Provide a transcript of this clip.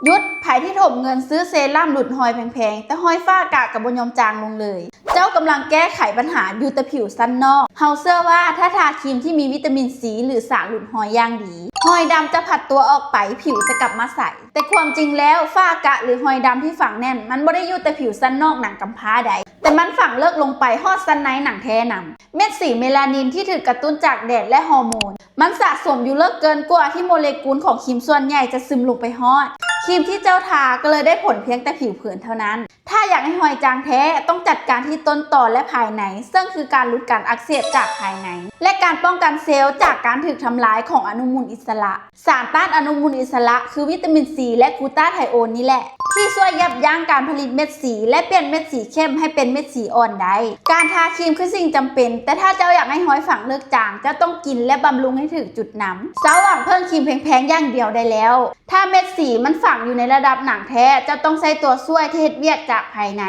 ຢຸດ! ໃຜທີ່ຖົມເງິນຊື້ເຊຣຳຫຼຸດຮອຍແພງໆ ແຕ່ຮອຍຟ້າອາກະກໍບໍ່ຍອມຈາງລົງເລີຍ. ເຈົ້າກຳລັງແກ້ໄຂບັນຫາຢູ່ແຕ່ຜິວຊັ້ນນອກ. ເຮົາເຊື່ອວ່າຖ້າທາຄຣີມທີ່ມີວິຕາມິນຊີ ຫຼື ສານຫຼຸດຮອຍຢ່າງດີ, ຮອຍດຳຈະພັດຕົວອອກໄປ, ຜິວຈະກັບມາໃສ. ແຕ່ຄວາມຈິງແລ້ວ, ຝ້າກະ ຫຼື ຮອຍດຳທີ່ຝັງແໜ້ນ ມັນບໍ່ໄດ້ຢູ່ແຕ່ຜິວຊັ້ນນອກໜັງກຳພ້າໃດ, ແຕ່ມັນຝັງເລິກລົງໄປຮອດຊັ້ນໃນໜັງແທ້ນຳ. ເມັດສີເມລານິນທີ່ຖືກກະຕຸ້ນຈາກແດດ ແລະ ຮໍໂມນ ມັນສະສົມຢູ່ເລິກເກີນກວ່າທີ່ໂມເລກຸນຂອງຄຣີມສ່ວນໃຫຍ່ຈະຊຶມລົງໄປຮອດ. ຄຣີມທີ່ເຈົ້າທາກໍເລີຍໄດ້ຜົນພຽງແຕ່ຜິວເຜີນເທົ່ານັ້ນ. ຖ້າຢາກໃຫ້ຮອຍຈາງແທ້, ຕ້ອງຈັດການທີ່ຕົ້ນຕໍ ແລະ ພາຍໃນ, ເຊິ່ງຄືການຫຼຸດການອັກເສບຈາກພາຍໃນ ແລະ ການປ້ອງກັນເຊວຈາກການຖືກທຳລາຍຂອງອະນຸມູນອິດສະຫຼະ. ສານຕ້ານອະນຸມູນອິດສະຫຼະ ຄືວິຕາມິນຊີ ແລະ ກລູຕາໄທໂອນນີ້ແຫຼະ ທີ່ຊ່ວຍຢັບຢັ້ງການຜະລິດເມັດສີ ແລະ ປ່ຽນເມັດສີເຂັ້ມໃຫ້ເປັນເມັດສີອ່ອນໄດ້. ການທາຄຣີມຄືສິ່ງຈຳເປັນ, ແຕ່ຖ້າເຈົ້າຢາກໃຫ້ຮອຍຝັງເລິກຈາງ, ເຈົ້າຕ້ອງກິນ ແລະ ບຳລຸງໃຫ້ຖືກຈຸດນຳ. ເຊົາຫວັງເພີ່ມຄຣີມແພງໆຢ່າງດຽວໄດ້ແລ້ວ. ຖ້າເມັດສີມັນຝັງຢູ່ໃນລະດັບໜັງແທ້, ເຈົ້າຕ້ອງໃຊ້ຕົວຊ່ວຍທີ່ເຮັດວຽກຈາກພາຍໃນ.